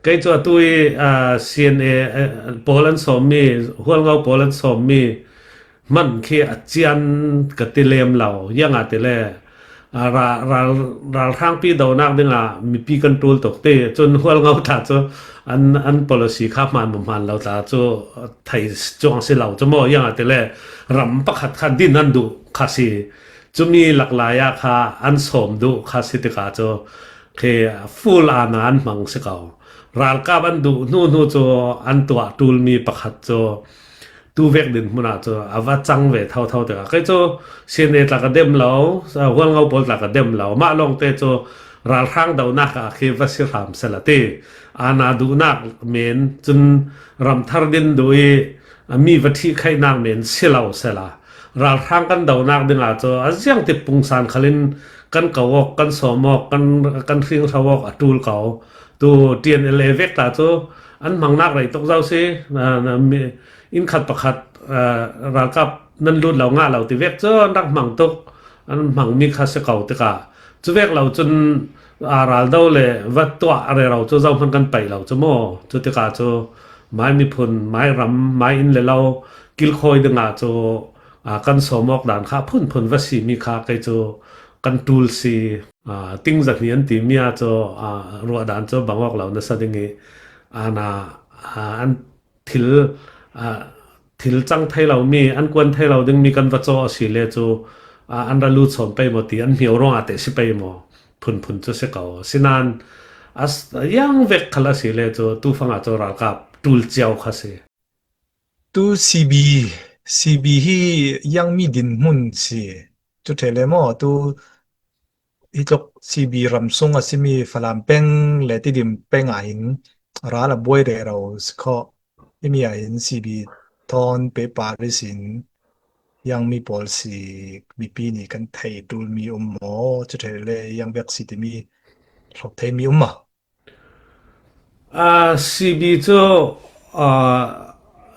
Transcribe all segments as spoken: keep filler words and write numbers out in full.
Kei cu atu i, aa, C N A, aa, pawl an sawmmi, Hualngo pawl an sawmmi hman khi a cian ka ti lem lo. Ziangah ti le, aa, ra-, ral-, ralhrangpi dohnak dingah mipi kan ṭul tuk ti. Cun Hualngo ta cu an, an policy kha hmaan maw hmaan lo ta cu thei cuang si lo cu maw? Ziangah ti le ram pakhat kha din an duh kha si. Cumi laklai ah kha an sawm duh kha si tikah cu khi full ana an hmang si ko. Ralkap an duh hnu hnu cu an tuah ṭulmi pakhat cu tu vek dinhmun ah cu a va cang ve thotho tikah kei cu C N A tla ka dem lo, Hualngo pawl tla ka dem lo. Mah lawngte cu ralhrang dohnak ah khi va si hram seh la ti. Ana duhnak men cun ram thar din duh i mi va ṭhih khaihnak men si lo seh la. Ralhrang kan dohnak dingah cu a ziangtik pungsan khalin kan ko awk, kan sawm awk, kan, kan hringhro awk a ṭul ko. Tu T N L A vek ta cu an hmangnak rei tuk zo si. Aa, mi, inn khat pakhat, aa, ralkap nan lut lo ngah lo ti vek cu an rak hmang tuk, an hmangmi kha si ko tikah cu vek lo cun, aa, raldo le va tuah rero cu zohman kan paih lo cu maw? Cu tikah cu mai miphun, mai ram, mai inn le lo kilkhawi dingah cu, aa, kan sawm awk dan kha phunphun va simi kha kei cu kan ṭul si. Aa, ting zahnih an timi ah cu, aa, ruah dan cu bang awk lo nasa ding i, aa, na, aa, an thil, aa, thil cang thei lomi, an kuan thei lo dingmi kan va cawh a si le cu, aa, an ra lut sawn pei maw ti an hmio ruangah teh si pei maw? Phunphun cu si ko. Sinain a s-, a yang vek khal a si le cu tufang ah cu ralkap ṭul cio kha si. Tu C B, C B hi ziangmi dinhmun si. Cu ṭheh le maw? Tu hi tluk C B ram sung a simi Falam peng le Tidim peng ah hin ral a buai rero si khawh. Himi ah hin C B thawn paper ihsin ziangmi pawl si, mipi nih kan thei ṭulmi um maw? Cu ṭheh le ziang vek si timi hlawk theimi um maw? Aa, C B cu, aa,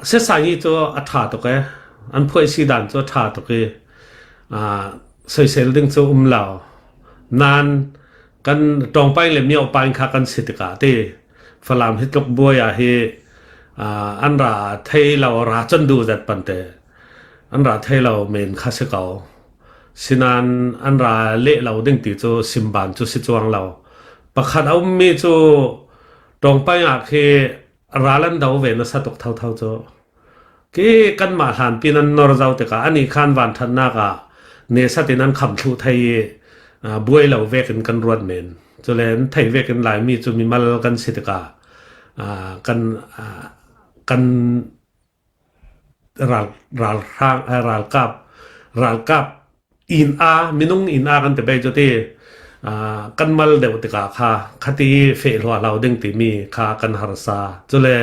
Sesai hi cu a ṭha tuk e, an phuaisi dan cu a ṭha tuk i, aa, soisel ding cu um lo. Nan kan Ṭawngpain le Miopain kha kan si tikah ti Falam hi tluk buai ah hi, aa, an ra thei lo, ra cun duh zat pante an ra thei lo men kha si ko. Sinain an ra leh lo ding ti cu simban cu si cuang lo. Pakhat a ummi cu Ṭawngpain ah khi ral an do ve nasa tuk thotho cu. Khi kanmah hlanpi in an nor zo tikah anih khan vanṭhatnak ah nesat in an khamh thluh thei i, aa, buai lo vekin kan ruat men. Cule an thei vekin Laimi cu mimal kan si tikah, aa, kan, aa, kan ral, ralhrang, aa, ralkap, ralkap in a, minung in a kan ti bei cu ti, aa, kan mal deuh tikah kha, khati feh hluahhlo ding timi kha kan harsa. Cule,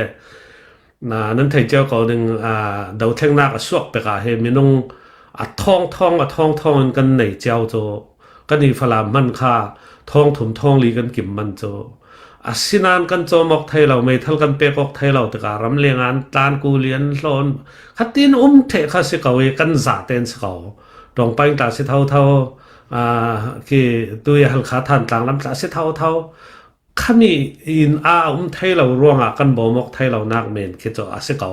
aa, nan thei cio ko ding, aa, dothlengnak a suak pek ah hi minung a thawng thawng, a thawng thawng in kan nei cio cu, kan i Falam hman kha thawng thum thawng li kan kim man cu. Asinain kan cawm awk thei lo, meithal kan pek awk thei lo tikah ramleng ah an tlan, kuli an hlawn, khatin um ṭheh kha si ko i kan zaten si ko. Ṭawngpain tla si thotho, aa, khi tu i Halkha Thantlang lam tla si thotho. Khami in a um thei lo ruangah kan bawm awk thei lonak men khi cu a si ko.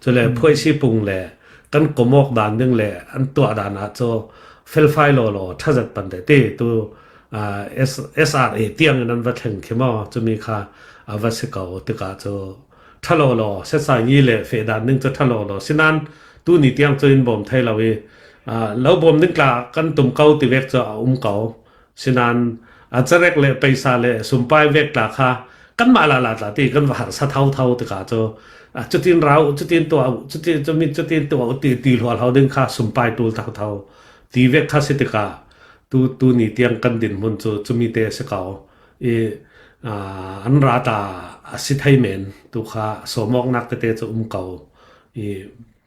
Cule phuaisi pung le kan kom awk dan ding le an tuah dan ah cu felfai lawlaw ṭha zat pante ti tu, aa, S-, S R A tiang in an va thleng khi maw? Cumi kha a va si ko tikah cu ṭha lawlaw, Sesai ni le feh dan ding cu ṭha lawlaw. Sinain tuni tiang cu in bawm thei lo i, aa, lo bawm ding tla kan tum ko ti vek cu a um ko. Sinain a carek le peisa le sumpai vek tla kha kanmah lala tla ti kan va harsa thotho tikah cu, aa, cutin ra uh, cutin tuah uh, cutin, cumi cutin tuah uh ti, ti hluahhlo ding kha sumpai ṭul thotho ti vek kha si tikah tu, tuni tiang kan dinhmun cu cumi te a si ko. I, aa, an ra ta a si thei men, tu kha sawm awknak tete cu um ko. I,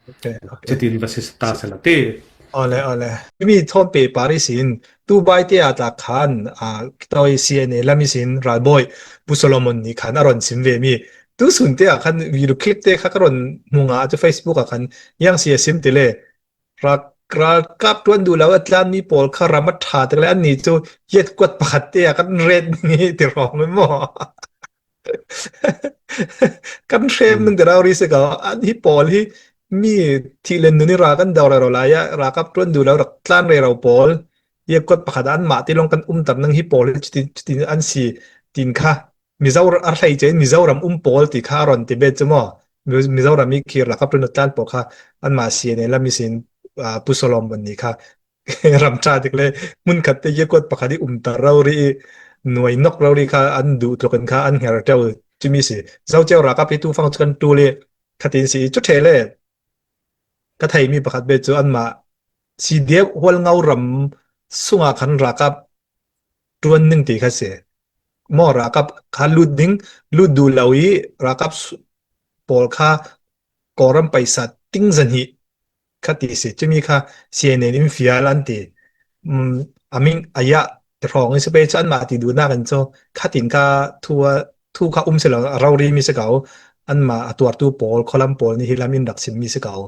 okay, okay. Cutin va si ta seh la ti. Awle, awle. Himi thawn paper ihsin tu bai te ah tla khan, aa, tawi C N A lam ihsin ralbawi Pu Solomon nih khan a ron sim ve mi. Tu sun te ah khan video clip te kha ka ron hmu nga cu Facebook ah khan yang si a sim ti le. Ral, ralkap ṭuan duh lo a tlanmi pawl kha ram a ṭha tak le annih cu yet kuat pakhat te ah kan ret mi ti hrawng maw? Kan hrem nung te rau ri se ka, an hi pawl hi mi thih len nun i ra kan dau rero lai a, ra kap tuan du lo rak tlan rero pawl. Ye kot pakhat an mah ti long kan um tar nang hi pawl hi chuti, chuti an si tin kha. Mizo a hlei chen Mizoram um pawl ti kha a ron ti bet chu maw. Mi-, Mizoram i khi ra kap tuan tlan pawl kha an mah si ne la mi sin, ah, Pu Solom ban ni kha. Ram ṭha dik le, hmun khat te ye kot pakhat i um tar rau ri i, nuai nok rau ri kha an duh tluk in kha an her teu chu mi si. Zo cheu ra kap hi tu fang chu kan tu le, khatin si chu the le. Ka thei mi pakhat be chu anmah C D F Hualngo ram sunga khan ra kap tuan ning ti kha si. Maw ra kap kha lut ding, lut du lo i ra kap su-, pawl kha Kawlram paisa ting zan hi kha ti si. Chumi kha C N N in fial an ti. Um, a ming a ya te hrawng in si pei chu anmah ti duh nak in chu khatin kha thu a, thu kha um si lo, a rau ri mi si kau. Anmah a tuartu pawl, khawlam pawl ni hi lam in rak sim mi si kau.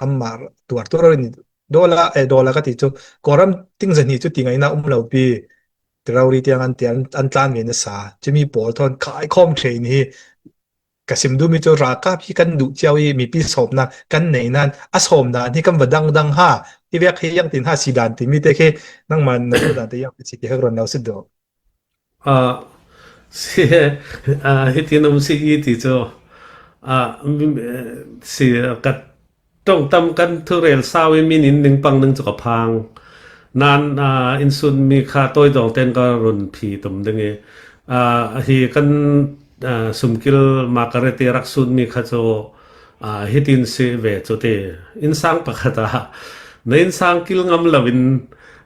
Anmah tuartu rau ni dola, eh, dola ka ti chu. Kawlram ting zan hi chu ti ngaina um lo pi. Ti rau ri tiang an ti an, an tlan ve na sa. Chumi pawl thawn khai khawm thei ni hi. Ka sim dum i chu ra kap hi kan duh chiau i mipi sawmna kan nei nan a sawm dan hi kan va dang dang ha. Hi vek hi yang tin ha si dan ti mi te khi nangman na tu dan te yang si ti hek ron lo si do. Ah, si, ah, hi tin um si i ti chu. Ah, mi, eh, si, ah, ka tong tam kan thu rel sau i min in ning pang ning chu ka phang. Nan, ah, in sun mi kha toi dong ten ka run phi tum ding i. Ah, hi kan, ah, sumkil Margaret i rak sun mi kha chu, ah, hi tin si ve chu ti. In sang pakhat a, na in sang kil ngam lo in,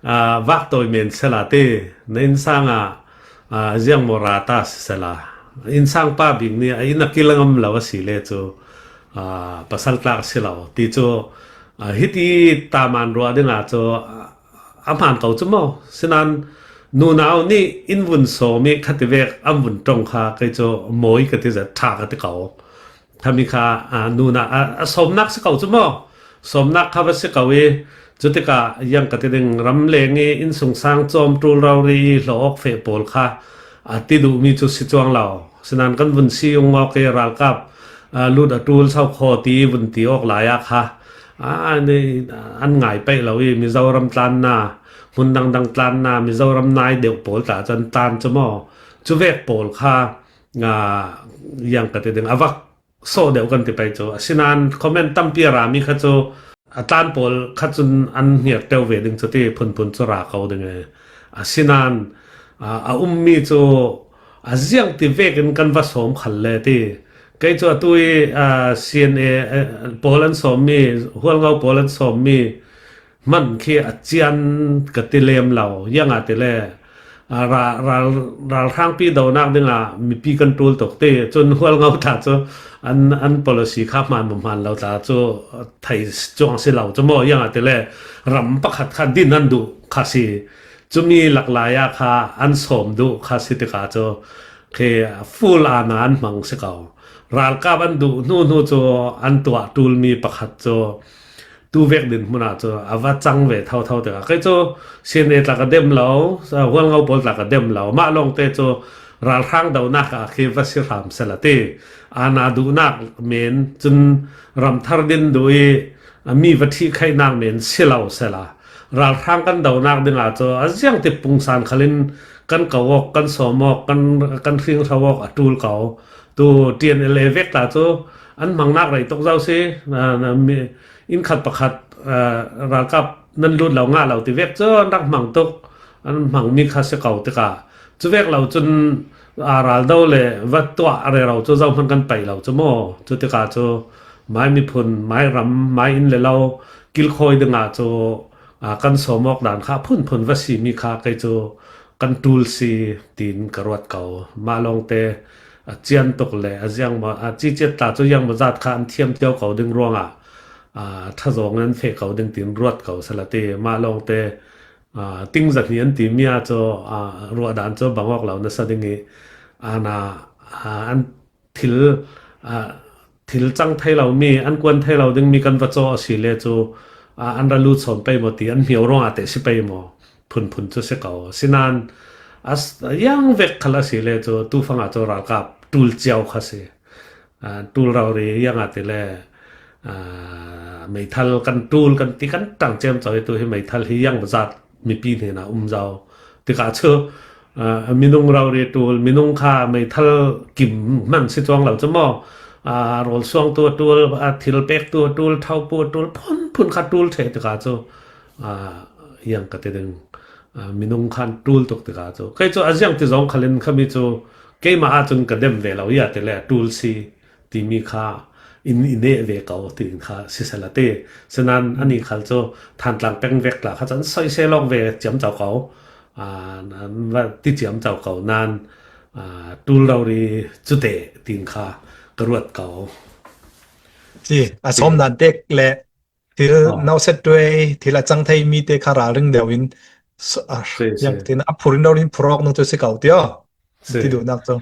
ah, vak toi men sela ti. Na in sang a, ah, ziang mo ra ta sela. In sang pa bing ni, ah, in a kil ngam lo a si le chu, ah, pasal tlak si lo. Ti chu, ah, hi ti ta man rua ding a chu, ah, a hman kau chu maw. Sinan nunau ni in vun sawm i kha ti vek an vun tong kha kei chu mawi ka ti zat ṭha ka ti kau. Khami kha, ah, nuna, ah, a sawmnak si kau chu maw. Sawmnak kha va si kau i, chutika yang ka ti ding ram leng i in sung sang chawm tul rau ri i hlawh awk feh pawl kha, ah, ti duh mi chu si chuang lo. Sinan kan vun si ung awk i ralkap, ah, lut a tul sau khaw ti vun ti awk lai a kha. Ah, ni, an ngai peih lo i Mizoram tlanna, hmun dang dang tlanna, Mizoram nai deuh pawl tla chan tlan chu maw. Chu vek pawl kha, ah, yang ka ti ding a vak sawh deuh kan ti pei chu. Asinan comment tampi a ra mi kha chu a tlan pawl kha chun an hniar teu ve ding chu ti phunphun chu ra ko ding e. Asinan, a, a um mi chu a ziang ti vekin kan va sawm khal le ti. Kei chu a tui, a, C N A, a, pawl an sawm mi, Hualngo pawl an sawm mi, hman khi a chian ka ti lem lo, yang a ti le, a, ra, ra, ralhrangpi donak ding a mipi kan tul tuk ti, chun Hualngo ta chu an, an policy kha hman mu hman lo ta chu thei chuang si lo chu maw, yang a ti le ram pakhat kha din an duh kha si, chumi lak lai a kha an sawm duh kha si ti ka chu khi full ana an hmang si ko. Ralkap an duh hnu hnu chu an tuah tul mi pakhat chu tu vek din hmun ah chu a va chang ve tho tho te ka. Kei chu C N A tla ka dem lo, Hualngo pawl tla ka dem lo. Mah lawngte chu ralhrang donak ah khi va si hram sela ti. Ana duhnak men chun ram thar din duh i, a, mi va thih khaihnak men si lo sela. Ralhrang kan donak ding ah chu a ziang ti pungsan khalin kan ko awk, kan sawm awk, kan, kan hring hlo awk a tul ko. Tu T N L A vek ta chu an hmangnak rei tuk zo si, a, na, mi, inn khat pakhat, a, ralkap nan lut lo ngah lo ti vek chu an rak hmang tuk, an hmang mi kha si ko tikah. Cu vek lo cun, a, ral do le va tuah rero cu zohman kan paih lo cu maw? Cu tikah cu mai miphun, mai ram, mai inn le lo kilkhawi dingah cu, a, kan sawm awk dan kha phunphun va si mi kha kei cu kan tul si tiin ka ruat ko. Mah lawngte, a, cian tuk le a ziang maw, a, ciciat ta cu ziang maw zat kha an thiam cio ko ding ruangah, a, ṭha zawng an feh ko ding tiin ruat ko sala ti. Mah lawngte, a, ting zahnih an timi ah cu, a, ruah dan cu bang awk lo nasa ding i, a, na, a, an thil, a, thil cang thei lo mi, an kuan thei lo ding mi kan va caw a si le cu, a, an ra lut sawn pei maw ti an hmio ruangah teh si pei maw? Phunphun cu si ko. Sinan a s-, a yang vek khal a si le cu tufang ah cu ralkap tul ciau kha si. Aa, tul rori iang a ti le, aa, meithal kan tul kan ti kan tang ciam cau hi tu hi meithal hi iang bazat mipi hne na um zau. Tika chu, aa, minung rori tul, minung kha meithal kim man si cuang lo cu maw? Aa, rawl suang tu a tul, aa, thil pek tu a tul, thau pu a tul, phun phun kha tul ṭheh tika cu, aa, iang ka ti ding, aa, minung khan tul tuk tika cu. Kei cu a ziang ti zong khalin khami cu keimah ah cun ka dem ve lo, ia ti le tul si timi kha in i neh ve ko ti kha sisela ti. Sinan ani khal cu Thantlang peng vek tla kha cun soisel awk ve ciam cau ko. Aa, nan va ti ciam cau ko nan, aa, tul rori cu te tin kha ka ruat ko. Si, a sawm dan tek le thil nauset tuai, thil a cang thei mi te kha ralring deuh in, so, a, Si, si. yang tin a phurin rori phurok nung cu si ko tio. Si. Ti duhnak cu.